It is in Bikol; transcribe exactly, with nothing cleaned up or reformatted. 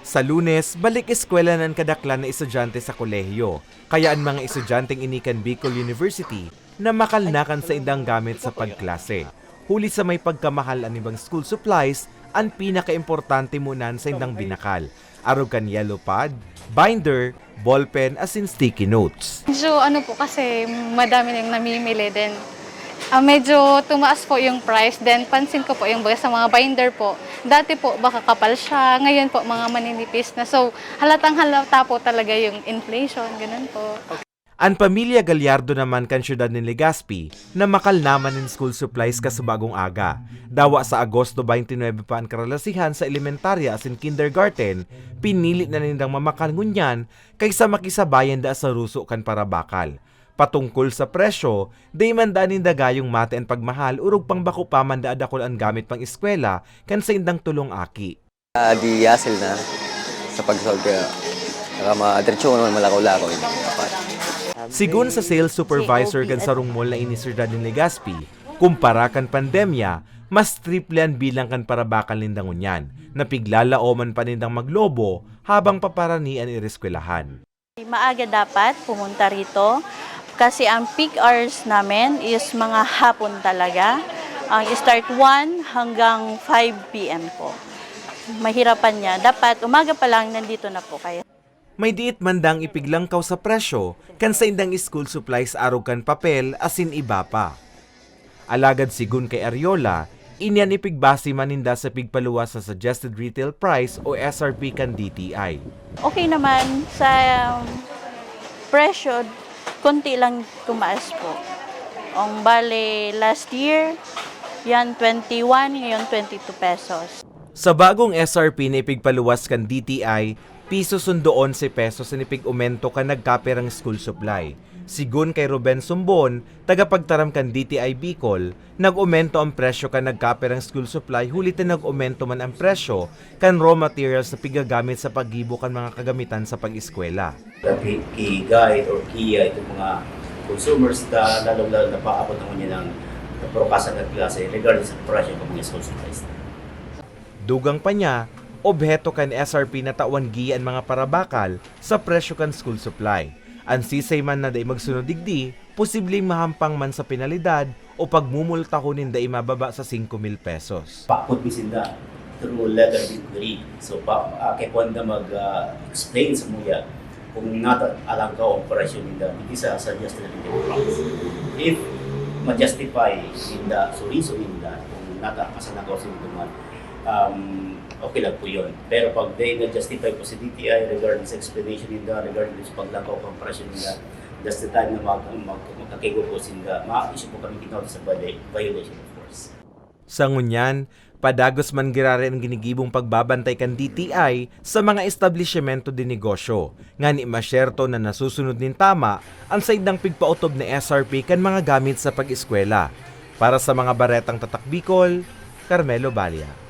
Sa Lunes, balik eskwela na an kadaklan na estudyante sa kolehiyo, kaya an mga estudyanteng ini kan Bicol University namakal na kan saindang gamit sa pagklase, huli sa may pagkamahal an ibang school supplies, an pinakaimportante muna an saindang binakal, arog kan yellow pad, binder, ballpen, asin sticky notes. Medyo ano po kasi, madami na yung namimili din. Ah, medyo tumaas po yung price. Then, pansin ko po yung baga sa mga binder po. Dati po, baka kapal siya. Ngayon po, mga maninipis na. So, halatang halata po talaga yung inflation. Ganun po. An pamilya Gallardo naman kan siyudad nin Legazpi namakal naman nin school supplies kasubagong aga. Dawa sa Agosto twenty-nine pa an karalasihan sa elementarya asin kindergarten, pinili na nindang mamakal ngunyan kaysa makisabayan daa sa ruso kan parabakal. Patungkol sa presyo, dai man daa ninda gayong mate an pagmahal orog pang bako pa man daa dakul an gamit pang-eskwela kan saindang tolong aki. Ah, di hassle na sa pag-solve kaya saka ma-, diretso ko naman malakaw-lakaw yung dapat. Sigon sa sales supervisor kan sarong mall na ini sa siyudad nin Legazpi, kumpara kan pandemya, mas triple an bilang kan parabakal ninda ngunyan, na piglalaoman pa nindang maglobo habang paparani an ireskwelahan. Maaga dapat pumunta rito kasi ang peak hours namin is mga hapon talaga. Ang start one hanggang five p.m. po. Mahirapan niya. Dapat umaga pa lang nandito na po kayo. May diit man dang ipiglangkaw sa presyo kan saindang school supplies arog kan papel asin iba pa. Alagad sigon kay Ariola, ini an ipigbase man ninda sa pigpaluwas sa suggested retail price o S R P kan D T I. Okay naman sa um, presyo, konti lang tumaas po. Ang bale last year, yan twenty-one, ngayon twenty-two pesos. Sa bagong S R P na ipigpaluwas kan D T I, piso sundo onse pesos an ipig-omento kan nagkapirang school supply. Sigon kay Ruben Sumbon, tagapagtaram kan D T I Bicol, nag-omento ang presyo kan nagkapirang school supply huli ta nag-omento man ang presyo kan raw materials na pigagamit sa paggibo kan mga kagamitan sa pag-eskwela. That we, we guide or kiya itong mga consumers na lalong-lalo na paabot ang kanya ng kaparukasan at klase regarding sa presyo ng mga school supplies. Dugang pa niya, obheto kan S R P na tawan giya an mga parabakal sa presyo kan school supply. An sisay man na dai magsunod digdi, posibleng mahampang man sa penalidad o pagmumultahon nin dai mababa sa singko mil pesos. Pakot mi sinda through letter of inquiry. So, pa, uh, kay kuwan na mag-explain sa muya kung nata alangkaw ang presyo ninda, hindi sa suggest na ninda. If ma-justify ninda, so reason ninda, kung nata kasalangkaw sa ninda man, um, okay lang po yun. Pero pag they na-justify po si D T I regarding sa explanation ninda, regarding sa paglangkaw kang presyo ninda, that's the time na mag, mag, magkakigo po sinda, ma-issue po kami kinaw sa violation, of course. Sa ngunyan, padagos man giraray an ginigibong pagbabantay kan D T I sa mga establisyemento de negosyo, ngani masyerto na nasusunod nin tama an saindang pigpaotob na S R P kan mga gamit sa pag-eskwela. Para sa mga baretang Tatak Bicol, Carmelo Balia.